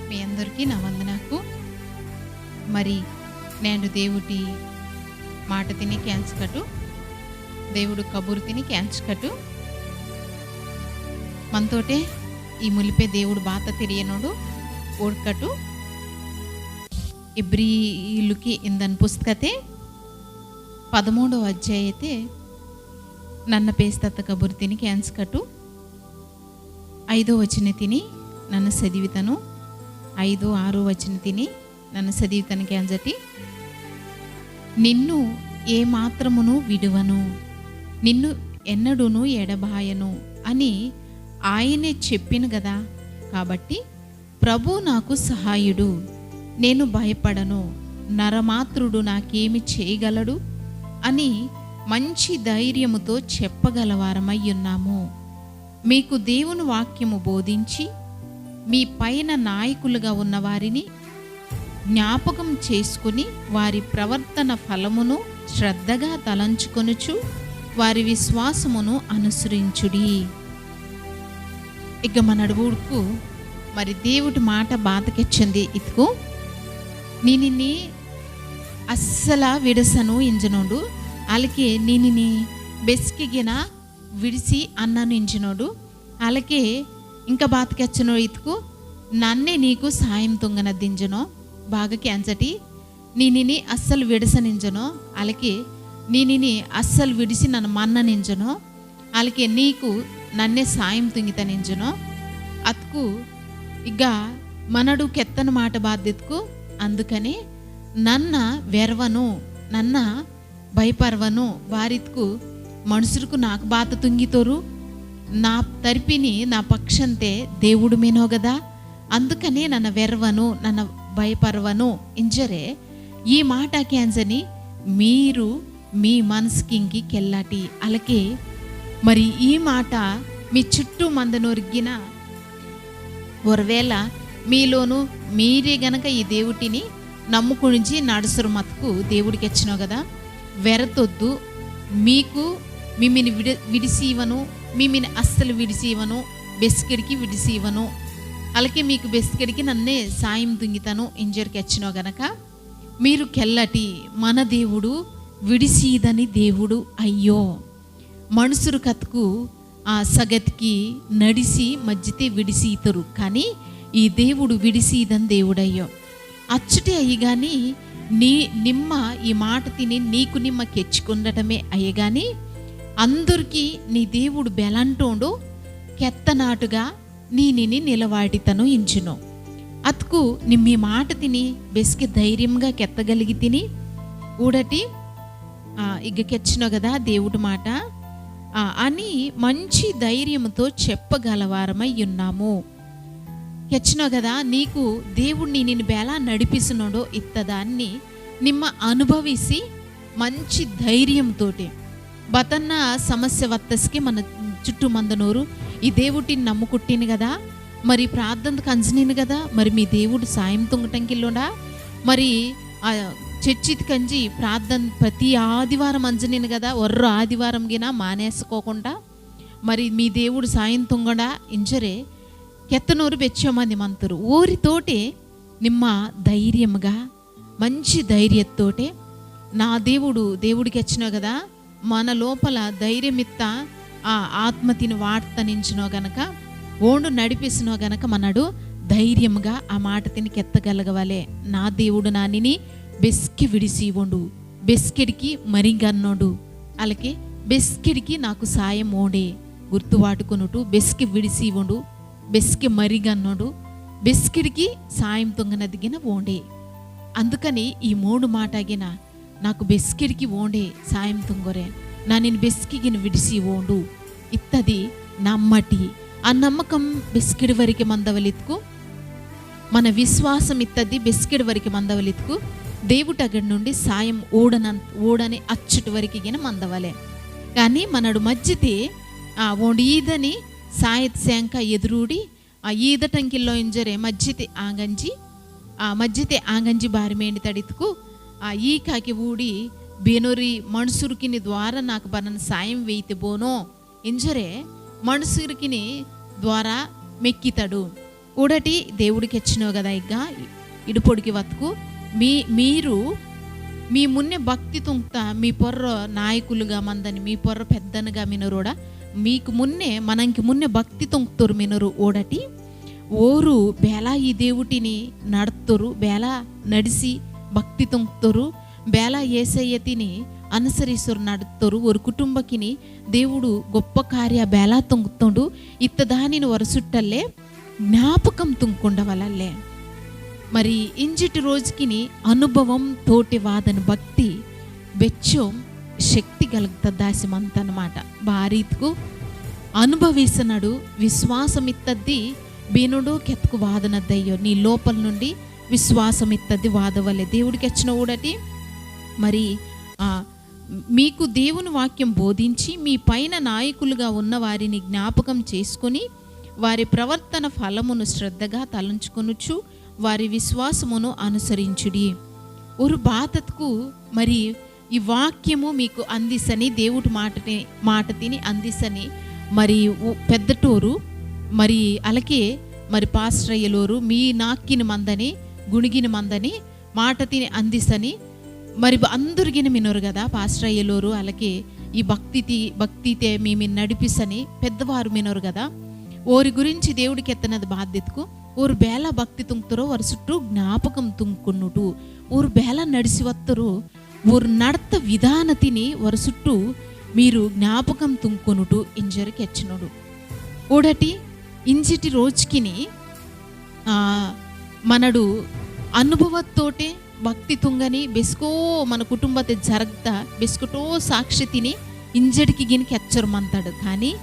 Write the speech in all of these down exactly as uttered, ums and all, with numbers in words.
మీ అందరికీ నా వందనాకు. మరి నేడు దేవుడి మాట తిని కేంజకటు, దేవుడు కబురు తిని కేంజకటు. మనతోటే ఈ ములిపే దేవుడు బాత తిరియనోడు ఓడ్కటు. ఇబ్రియులకి ఇందన్ పుస్తకతే పదమూడవ అధ్యాయతే నన్న పేస్తత్త కబురు తిని కేంజకటు. ఐదో వచన తిని నన్న చదివితను. ఐదో, ఆరో వచన తిని నన్న చదివితను కేంజటి. నిన్ను ఏ మాత్రమును విడువను, నిన్ను ఎన్నడూను ఎడబాయను అని ఆయనే చెప్పిన కదా. కాబట్టి ప్రభు నాకు సహాయుడు, నేను భయపడను, నరమాత్రుడు నాకేమి చేయగలడు అని మంచి ధైర్యముతో చెప్పగలవారమై ఉన్నాము. మీకు దేవుని వాక్యము బోధించి, మీ పైన నాయకులుగా ఉన్న వారిని జ్ఞాపకం చేసుకుని, వారి ప్రవర్తన ఫలమును శ్రద్ధగా తలంచుకొనుచు, వారి విశ్వాసమును అనుసరించుడి. ఇక మనడు ఊడుకు మరి దేవుడి మాట బాతకెచ్చింది ఇతుకు, నిన్నిని అస్సల విడసను ఇంజనోడు, అలాగే నిన్నిని బెస్కిగిన విడిసి అన్నను ఇంజనోడు, అలాగే ఇంకా బాతకెచ్చను ఇతుకు, నన్నే నీకు సాయం తుంగనద్దింజనో. బాగా కేంజటి, నిన్నిని అస్సలు విడసనింజనో, అలాగే నిన్నిని అస్సలు విడిసి నన్ను మన్ననింజనో, అలాగే నీకు నన్నే సాయం తుంగితనింజనో. అతుకు ఇక మనడు కెత్తన మాట బాధ్యతకు, అందుకనే నన్న వెరవను, నన్న భయపరవను. బారిత్కు మనుషులకు నాకు బాత తుంగితోరు, నా తరిపిని నా పక్షంతే దేవుడు మేనో గదా. అందుకనే నన్న వెరవను, నన్న భయపరవను ఇంజరే. ఈ మాట కేంజని మీరు మీ మనసుకింకి కెల్లాటి. అలాగే మరి ఈ మాట మీ చుట్టూ మందనొరిగిన ఒకవేళ మీలోను మీరే గనక ఈ దేవుటిని నమ్ముకునించి నడుసురు మతుకు దేవుడికి ఎచ్చినో కదా. వెరతొద్దు, మీకు మిమ్మిని విడి-, విడిసి ఇవ్వను, మిమ్మిని అస్సలు విడిసి ఇవ్వను, బెస్కెడికి విడిసి ఇవ్వను, అలాగే మీకు బెస్కెడికి నన్నే సాయం తుంగితను ఇంజరికి ఎచ్చినో గనక మీరు కెల్లటి మన దేవుడు విడిసీదని దేవుడు అయ్యో. మనుసురు కత్కు ఆ సగతికి నడిసి మజ్జితే విడిసీతరు, కానీ ఈ దేవుడు విడిసీదని దేవుడయ్యో. అచ్చుటే అయ్యి గాని నీ నిమ్మ ఈ మాట తిని నీకు నిమ్మ కెచ్చుకుండటమే అయ్యగాని అందరికీ నీ దేవుడు బెలంటోండు కెత్తనాటుగా నీనిని నిలవాటితను ఇంచును. అత్కు నిమ్మి మాట తిని బెస్కె ధైర్యంగా కెత్తగలిగి తిని ఊడటి, ఆ, ఇగ్గ కెచ్చినో గదా దేవుడు మాట, ఆ, అని మంచి ధైర్యముతో చెప్పగలవారమై ఉన్నాము. కెచ్చినో గదా నీకు దేవుడు నీనిని బేలా నడిపిస్తున్నోడో ఇత్తదాన్ని నిమ్మ అనుభవిసి మంచి ధైర్యంతోటి బతన్న సమస్య వత్తస్కి మన చుట్టూ మందనోరు ఈ దేవుటిని నమ్ముకుట్టిని కదా, మరి ప్రార్థన కంజనిని కదా, మరి మీ దేవుడు సాయం తుంగటంకిల్లోడా, మరి ఆ చర్చిది కంజి ప్రార్థన ప్రతి ఆదివారం అంజనిని కదా, ఒర్రో ఆదివారం గిన మానేసుకోకుండా మరి మీ దేవుడు సాయం తుంగడా ఇంజరే కెత్తనోరు బెచ్చోమంది మంతురు. ఓరితోటే నిమ్మ ధైర్యముగా మంచి ధైర్యత్తోటే నా దేవుడు, దేవుడికి వచ్చినో కదా, మన లోపల ధైర్యమిత్త ఆ ఆత్మ తిని వార్తనించినో గనక, ఓండు నడిపిస్తున్నో గనక మనడు ధైర్యముగా ఆ మాట తిని కెత్తగలగవలే. నా దేవుడు నానిని బెస్కి విడిసి ఓండు, బెస్కెడికి మరింగన్నోడు, అలాగే బెస్కెడికి నాకు సాయం ఓండే. గుర్తువాటుకొనుటు బెస్కి విడిసి ఓండు, బెస్కి మరింగన్నోడు, బెస్కెడికి సాయం తుంగనదిగిన ఓండే. అందుకని ఈ మూడు మాటగిన నాకు బెస్కెడికి ఓండే సాయం తుంగొరే, నా నేను బెస్కిగిన విడిసి ఓండు ఇత్తది నమ్మటి. ఆ నమ్మకం బెస్కెడి వరకు మందవలిత్కు, మన విశ్వాసం ఇత్తది బెస్కెడి వరకు మందవలిత్కు, దేవుటగడి నుండి సాయం ఓడన-, ఓడని అచ్చుటి వరకు గిన మందవలే. కానీ మనడు మజ్జితే, ఆ, ఓండు ఈదని సాయత్ శాంక ఎదురూడి, ఆ ఈదటంకిల్లో ఇంజరే మజ్జితే ఆంగంజి, ఆ మజ్జితే ఆంగంజి బారిమేండి తడిత్కు, ఆ ఈ కాకి ఊడి బేనొరి మనుసురుకిని ద్వారా నాకు బనన్ సాయం వేయితే బోనో, ఇంజరే మనుసురుకిని ద్వారా మెక్కితడు. ఊడటి దేవుడు కెచ్చినో గదా ఇగ్గ ఇడుపొడికి వత్కు మీ-, మీరు మీ మున్నె భక్తి తుంగ్త మీ పొర్రొ నాయకులుగా మందని, మీ పొర్రొ పెద్దనుగా మినరోడ, మీకు మున్నె, మనంకి మున్నె భక్తి తుంగ్తోరు మినరు ఊడటి. ఓరు బేలా ఈ దేవుటిని నడ్తోరు, బేలా నడిసి భక్తి తుంగ్తోరు, బేలా యేసయ్యతిని అనుసరిసోరు నడ్తోరు, ఓరు కుటుంబకిని దేవుడు గొప్ప కార్య బేలా తుంగ్తోండు, ఇత్తదానిని వరసుట్టల్లే జ్ఞాపకం తుంగ్కుండవలల్లే. మరి ఇంజిటి రోజుకిని అనుభవం తోటి వాదన భక్తి బెచ్చో శక్తి గలగ్త దాసి మంతనమాట. బారీత్కు అనుభవిసనడు విశ్వాసమిత్తద్ది బీనుడు కెత్కు వాదనద్దయ్యో. నీ లోపల నుండి విశ్వాసమిత్తద్ది వాదవలే. దేవుడు కెచ్చిన ఊడటి మరి, ఆ, మీకు దేవుని వాక్యం బోధించి, మీ పైన నాయకులుగా ఉన్న వారిని జ్ఞాపకం చేసుకొని, వారి ప్రవర్తన ఫలమును శ్రద్ధగా తలంచుకొనుచు, వారి విశ్వాసమును అనుసరించుడి. ఓరు బాతత్కు మరి ఈ వాక్యము మీకు అందిసని దేవుడు మాటని-, మాటతిని అందిసని మరి ఉ-, పెద్దటోరు మరి అలకే మరి పాస్టరయ్యలోరు మీ నాక్కిని మందని గుణిగిని మందని మాటతిని అందిసని మరి బ-, అందుర్గిన మినోరు గదా పాస్టరయ్యలోరు అలకే ఈ భక్తితి-, భక్తితే మీ మీ నడిపిసని పెద్దవారు మినోరు గదా. ఓరి గురించి దేవుడు కెత్తనది బాధ్యతకు ఓరు బేలా భక్తి తుంగ్తోరో వరసుట్టు జ్ఞాపకం తుంగ్కున్నుటు. ఓరు బేలా నడిసి వత్తోరో ఓరు నడత విధానతిని వరసుట్టు మీరు జ్ఞాపకం తుంగ్కొనుటు ఇంజరి కెచ్చినోడు. ఓడటి ఇంజిటి రోజుకిని, ఆ, మనడు అనుభవత్తోటే భక్తి తుంగని బెస్కో మన కుటుంబతే జరగ్త బెస్కటో సాక్షితిని ఇంజడికి గిని కెచ్చరమంతాడు. కానీ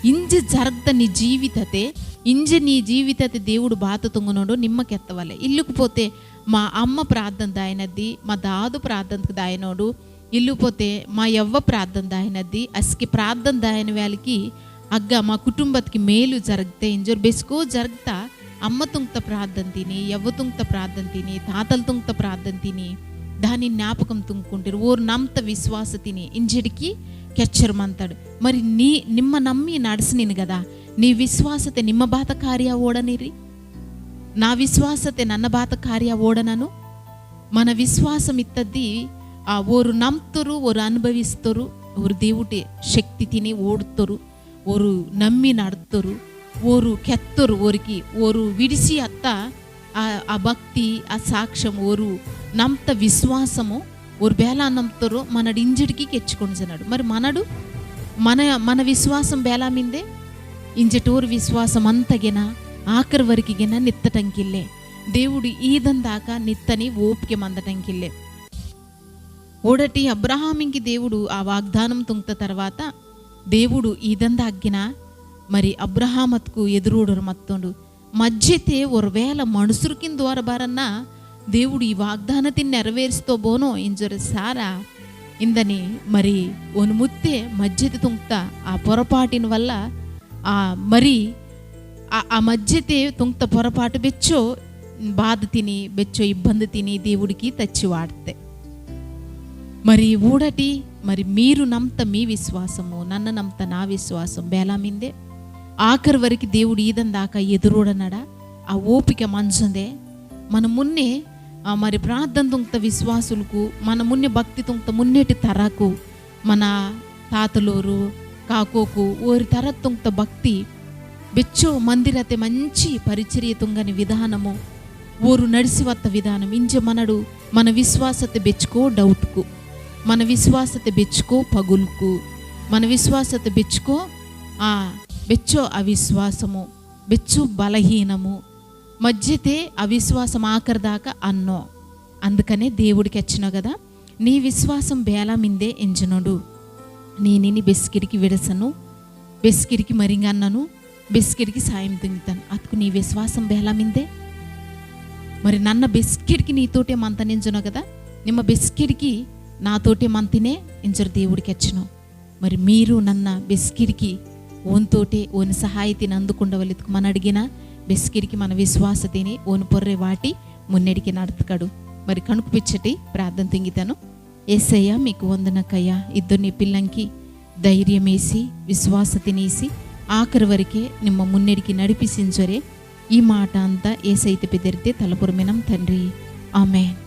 ఇంజ జరగ్త నీ జీవితతే, ఇంజ నీ జీవితతే దేవుడు బాత తుంగనోడు నిమ్మ కెత్తవలే. ఇల్లుకు పోతే మా అమ్మ ప్రార్థన దాయనద్ది, మా దాదు ప్రార్థనకు దాయనోడు, ఇల్లు పోతే మా యవ్వ ప్రార్థన దాయనద్ది, అస్కి ప్రార్థన దాయన వేళకి అగ్గ మా కుటుంబత్కి మేలు జరగ్తే ఇంజోర్ బెస్కో జరగ్తా అమ్మ తుంగ్త ప్రార్థన తిని, యవ్వ తుంగ్త ప్రార్థన తిని, తాతలు తుంగ్త ప్రార్థన తిని, దాని జ్ఞాపకం తుంగ్కుంటిరి. ఓరు నమ్త విశ్వాస తిని ఇంజడికి కెచ్చరమంతాడు. మరి నీ, నిమ్మ నమ్మి నడసనిను గదా, నీ విశ్వాసతే నిమ్మ బాత కార్య ఓడనిరి. నా విశ్వాసతే నన్న బాత కార్య ఓడనను. మన విశ్వాసం ఇత్తద్ది, ఆ, ఓరు నమ్తోరు, ఓరు అనుభవిస్తోరు, ఓరు దేవుటి శక్తి తిని ఓడుతోరు, ఓరు నమ్మి నడ్తోరు, ఓరు కెత్తోరు, ఓరికి ఓరు విడిసి అత్త ఆ, ఆ భక్తి, ఆ సాక్ష్యం, ఓరు నమ్త విశ్వాసము, ఓరు బేలా నమ్తోరో మనడు ఇంజడికి కెచ్చుకొనిజనడు. మరి మనడు, మన, మన విశ్వాసం బేలా మిందే, ఇంజటోరు విశ్వాసం అంతగిన, ఆఖరి వరకిగిన నిత్తటంకిల్లే. దేవుడు ఈదందాక నిత్తని ఓపిక మందటంకిల్లే. ఓడటి అబ్రహామింకి దేవుడు ఆ వాగ్దానం తుంగ్త తర్వాత, దేవుడు ఈదందాగిన మరి అబ్రహామత్కు ఎదురూడరు మత్తోండు. మధ్యతే ఒరువేళ మనుసురుకిన్ ద్వారా బారన్నా దేవుడు ఈ వాగ్దానతిని నెరవేరుస్తో బోనో ఇంజొరె సారా ఇందని మరి ఓను ముత్తే మధ్యతే తుంగ్త ఆ పొరపాటిన వల్ల ఆ మరి ఆ, ఆ మధ్యతే తుంగ్త పొరపాటు బెచ్చో బాధ తిని, బెచ్చో ఇబ్బంది తిని దేవుడికి తచ్చి వాడ్తే. మరి ఊడటి, మరి మీరు నమ్త మీ విశ్వాసము, నన్న నమ్త నా విశ్వాసం బేలా మిందే. ఆఖరి వరకు దేవుడు ఈదందాక ఎదురూడనడా, ఆ ఓపిక మంజుందే. మన మున్నే, ఆ, మరి ప్రార్థన తుంగ్త విశ్వాసులకు, మన మున్నే భక్తి తుంగ్త మున్నేటి తరకు, మన తాతలోరు, కాకోకు, ఓరి తర తుంగ్త భక్తి, బెచ్చో మందిరతే మంచి పరిచర్య తుంగని విధానము, ఓరు నడిసి వత్త విధానం, ఇంజ మనడు మన విశ్వాసతే బెచ్చుకో డౌట్కు, మన విశ్వాసతే బెచ్చుకో పగుల్కు, మన విశ్వాసతే బెచ్చుకో ఆ బెచ్చో అవిశ్వాసము, బెచ్చో బలహీనము, మధ్యతే అవిశ్వాసం ఆఖరిదాకా అన్నో. అందుకనే దేవుడికి వచ్చినో కదా, నీ విశ్వాసం బేలా మిందే ఇంజనోడు. నీ నిని బెస్కిడికి విడసను, బెస్కిడికి మరింగన్నను, బెస్కిడికి సాయం తుంగితను. అతుకు నీ విశ్వాసం బేలా మిందే. మరి నన్న బెస్కిడికి నీతోటే మంతనింజనో కదా, నిమ్మ బెస్కిడికి నాతోటే మంతినే ఇంజరు దేవుడికి వచ్చినో. మరి మీరు నన్న బెస్కిడికి ఓన్తోటే ఓని సహాయతిని అందుకుండవలితుకు మన అడిగిన బెస్కిడికి మన విశ్వాసతిని ఓని పొర్రె వాటి మున్నెడికి నడతకడు. మరి కణుకు పిచ్చటి ప్రార్థన తింగితను. ఏసయ్య, మీకు వందనకయ్య. ఇద్దరు నీ పిల్లంకి ధైర్యమేసి, విశ్వాసతినేసి, ఆఖరి వరకే నిమ్మ మున్నెడికి నడిపిసించొరే. ఈ మాట అంతా ఏసైతే పెదిరితే తలపురమినం తండ్రి. ఆమెన్.